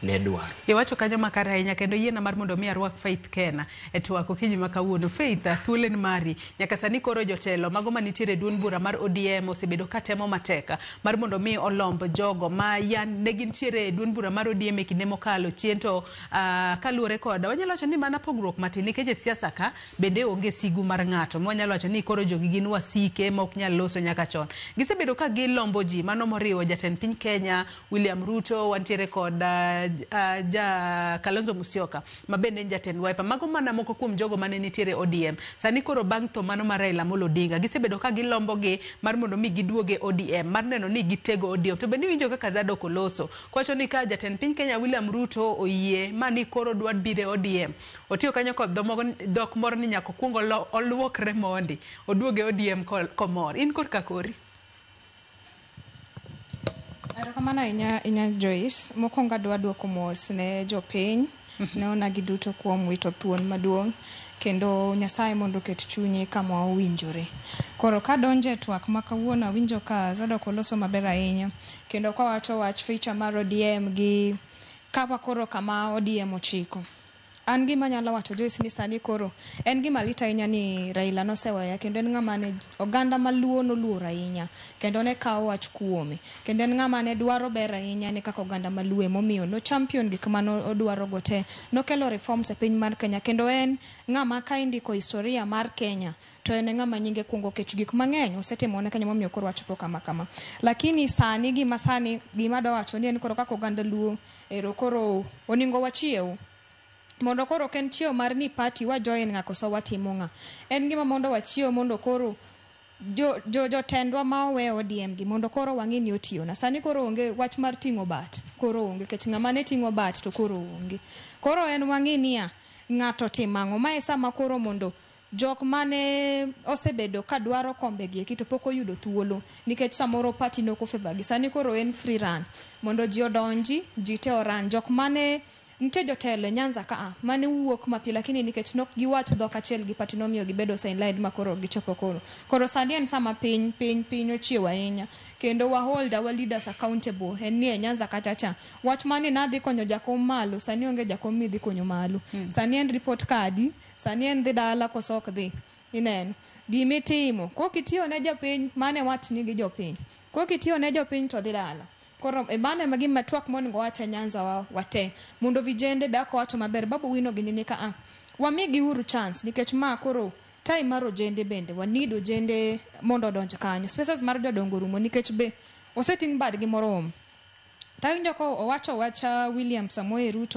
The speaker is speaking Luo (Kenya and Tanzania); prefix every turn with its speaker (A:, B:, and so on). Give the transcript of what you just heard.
A: ne dwaro.
B: Iwacho kanyo makare ahinya kendo yiena mar mondo mi arwak Faith Kena e twak okinyi ma kawuono. Faith, thuolo en mari. Nyaka sani koro jotelo mago manitiere e duond bura mar ODM osebedo ka temo matek mar mondo mi olomb jogo ma yan ne gintiere e duond bura mar ODM e kinde mokalo chien to kaluwore kod wanyalo wacho ni mana pogruok matin nikech e siasa ka bende onge sigu mar ng'ato ma wanyalo wacho ni koro jogi gin wasike ma ok nyal loso nyaka chon. Gisebedo ka gilombo ji mano moriwo jatend piny Kenya William Ruto, wantiere kod ja Kalonzo Musyoka ma bende en jatend Wiper. Mago mana moko kuom jogo mane nitiere ODM. Sani koro bang' tho mano mar Raila Amolo Odinga, gisebedo ka gilombo gi mar mondo mi giduog e ODM, mar neno ni gitego ODM. To bende iwinjo kaka Zadok oloso, kowacho ni ka jatend piny Kenya William Ruto oyie ma ni koro dwa biro e ODM, otiyo kanyo kod dhok moro ni nyaka okuong oluokre mondi, oduog e ODM komor. In korka kori?
C: Erokamano ahinya ahinya Joyce. Mokwongo adwa duoko mos ne jopiny, ne onagi duto kuom wito thuon maduong' kendo Nyasaye mondo oket chunye kama owinjore. Koro kadonjo e twak ma kawuono awinjo ka Zadok oloso maber ahinya kendo kawacho wach future mar ODM gi kaka koro kama ODM ochiko. An gima anyalo wacho Joyce ni sani koro en gima lit ahinya ni Raila noseweya kendo en ng'ama ne oganda maluo noluoro ahinya kendo ne kawo wach kuome kendo en ng'ama ne dwaro ber ahinya ne kaka oganda maluo emomiyo no champion gik mane odwaro go te. Nokelo reforms e piny mar Kenya kendo en ng'ama ka indiko historia mar Kenya to en e ng'ama nyinge kuongo kech gik mang'eny osetimo ne Kenya momiyo koro wachopo kama kama. Lakini sani gima sani gima adwa wacho ni en koro kaka oganda luo ero koro oningo wachiew mondo koro ok en chiewo mar ni party wa join ng'a koso watimo ng'a. En gima mondo wachiew mondo koro jo, jo jotendwa ma owe ODM gi mondo koro wang'e ni otiyo na. Sani koro onge wach mar ting'o bat, koro onge nikech ng'ama ne ting'o bat to koro onge. Koro en wang'e niya, ng'ato timo ang'o. Ma e sama koro mondo jok mane osebedo ka dwaro kombe gi eki to pok oyudo thuolo nikech samoro party nok ofavour gi. Sani koro en free run mondo ji odonji, ji te oran. Jok mane nitie jotelo e Nyanza ka a mane wuok mapiyo lakini nikech nok giwach dhok achiel gi party nomiyo gibedo sidelined ma koro gichopo koro. Koro sani en sama piny piny piny ochiew ahinya kendo wa hold our leaders accountable. En ni e Nyanza kacha cha wach mane nadhi konyo jakom malo sani onge jakom midhi konyo malo. Sani en report card, sani en dhi dala koso ok dhi. Ineno gimitimo kok itiyo ne jopiny mane watni gi jopiny kok itiyo ne jopiny to dhi dala. Koro e mano ema gima twak monego wach e Nyanza wa wate mondo vijende be ako wacho maber Babu Wino gini ni ka a wamigi uru chance nikech ma koro time mar ojende bende wa need ojende mondo odonj kanyo. Spaces mar jodongo rumo nikech be oseting' badgi moromo. Tawinjo ko owacho wach William Samoei Ruto.